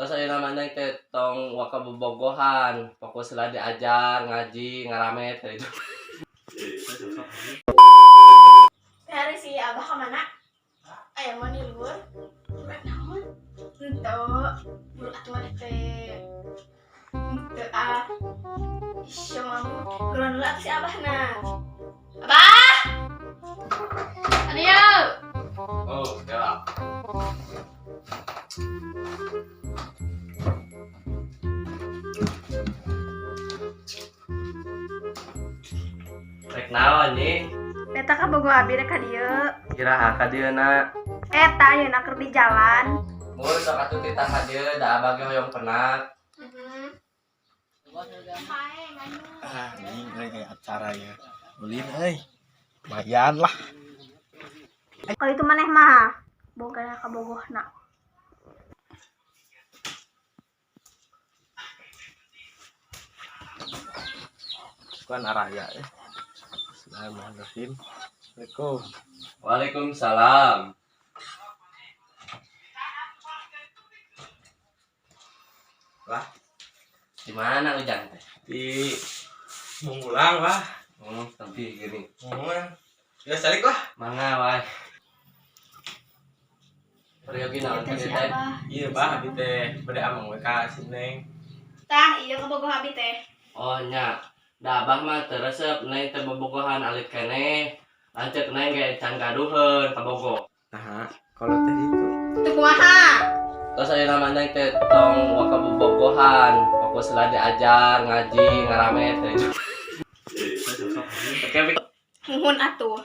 Terus ayeuna mah Neng teh tong waka bobogohan, fokus lah diajar, ngaji, ngaramet gitu. Hari si Abah kemana? Aya mau di luar. Naon? Henteu. Buru atuh maneh teh. Henteu ah. Ih, mau. Geroan dulu atuh si Abah na. Abah! Ayo. Oh, ya. Rek naon nyi? Eta ka bogo abi rek ka dieu. Iraha ka dieu na? Eta ayeuna keur di jalan. Mun sok atuh titah ka dieu da abah ge hoyong penak. Heeh. Ah, ini kayak acara ya. Ulin euy. Lumayan lah. Kalau itu maneh mah boga ka bogohna. Bukan araya ya. Bismillahirrahmanirrahim. Assalamualaikum. Waalaikumsalam. Lah, Di mana Ujang teh? Di Mengulang lah. Oh, tapi gini. Mengulang. Ya salik lah. Mangga wae. Peryogi naon Eta teh si teh? Abah. Iya, Bah, abi teh bade amang we ka si Neng. Tah, iya ka bogoh abi teh. Oh nya, da abah mah teu resep Neng teh bobogohan alit keneh. Lanceuk Neng ge can gaduheun kabogoh. Nah, kalau teh itu. Teu kumaha? Terus ayeuna mah Neng teh tong waka bobogohan, fokus lah diajar, ngaji, ngaramet gitu. Oke, Muhun atuh.